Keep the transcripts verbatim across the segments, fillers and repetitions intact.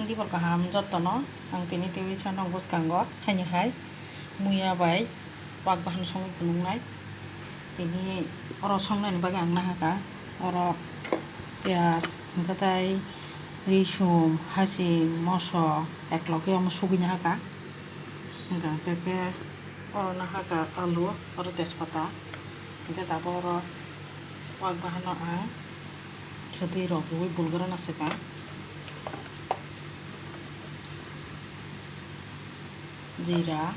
Dibor kaham jottono ang tini twiwi sanw bwskango haini hai muya bai wak bahan songwi phunuknai. Tini oro songnani bagwi ang nahaka oro piyaj, hwnkhe tai risum, hasing, moso eklogwi omo sugwi nahaka. Hwnkhe tei oro nahaka alu, oro tejpata, hwnkhe tabuk oro wak bahano ang khwtwi rok rwui bulgurana swkang. Jira.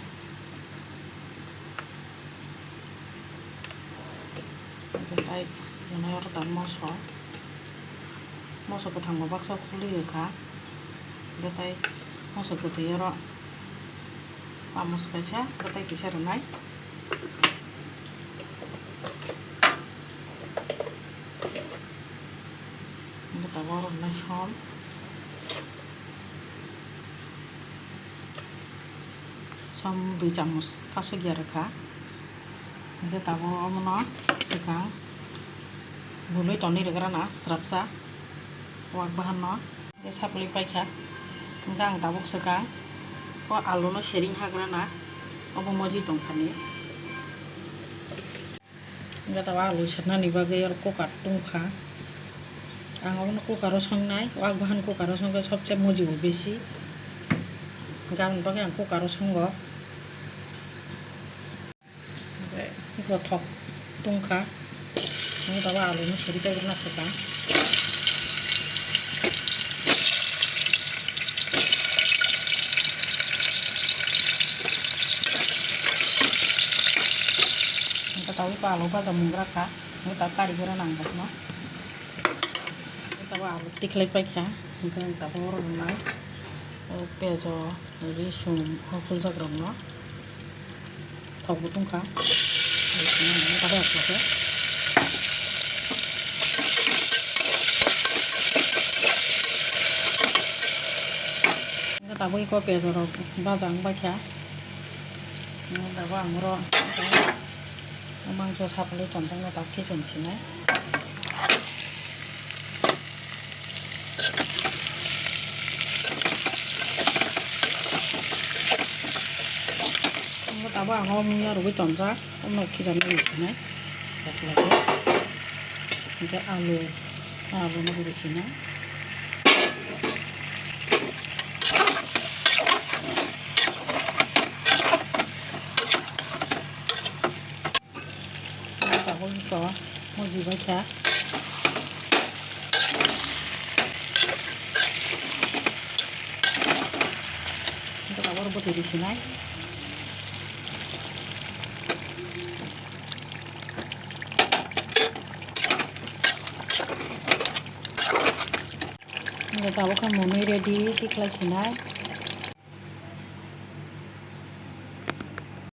Hwnkhe tai rwnai oro tabuk moso. Moso kwthangbo baksa khulwi rwkha. Hwnkhe tai moso kwthwi oro chamus kaisa, kwtai kisa rwnai. Hwnkhe tabuk oro rwnai som. Som dui chamus kasukya rwkha. Hwnkhe tabuk omono swkang bului tonwi rwgrana swrapsa wak bahanno. Hwnkhe sapli paikha. Hwnkhe ang tabuk swkang o aluno sering hagrana, obo moji tongsani. Hwnkhe tabuk alu sernani bagwi oro cooker tongkha. Ang obono cooker o songnai, wak bahan cooker o songkhe sobse mujigo besi. Hwnkhe aboni bagwi ang cooker o songo. Hwnkhe bothok tongkha. Hwnkhe tabuk aluno seri paibrwna swkang. Hwnkhe tabuk alu baja mungra kha. Hwnkhe tabuk kari gora nang bokno. Hwnkhe tabuk alu tikhlai paikha. Hwnkhe ang tabuk oro rwnai. O pejo, risum, o puljak rokno. Thok bo tongkha. Tabuk ang khe. Hwnkhe tabuk eko pejo rok baja wng baikha. Hwnkhe tabuk ang oro mangso sapalwi tonjaknai tabuk khichun sinai. Tabuk ang o muya rwgwi tonjak, omo khichun nai sinai. Hwnkhe alu, alu no rwgwi sinai. Tabuk ito muji baikha. Tabuk oro bwtwi risinai. Tabuk khe mwnwi ready tikhlai sinai.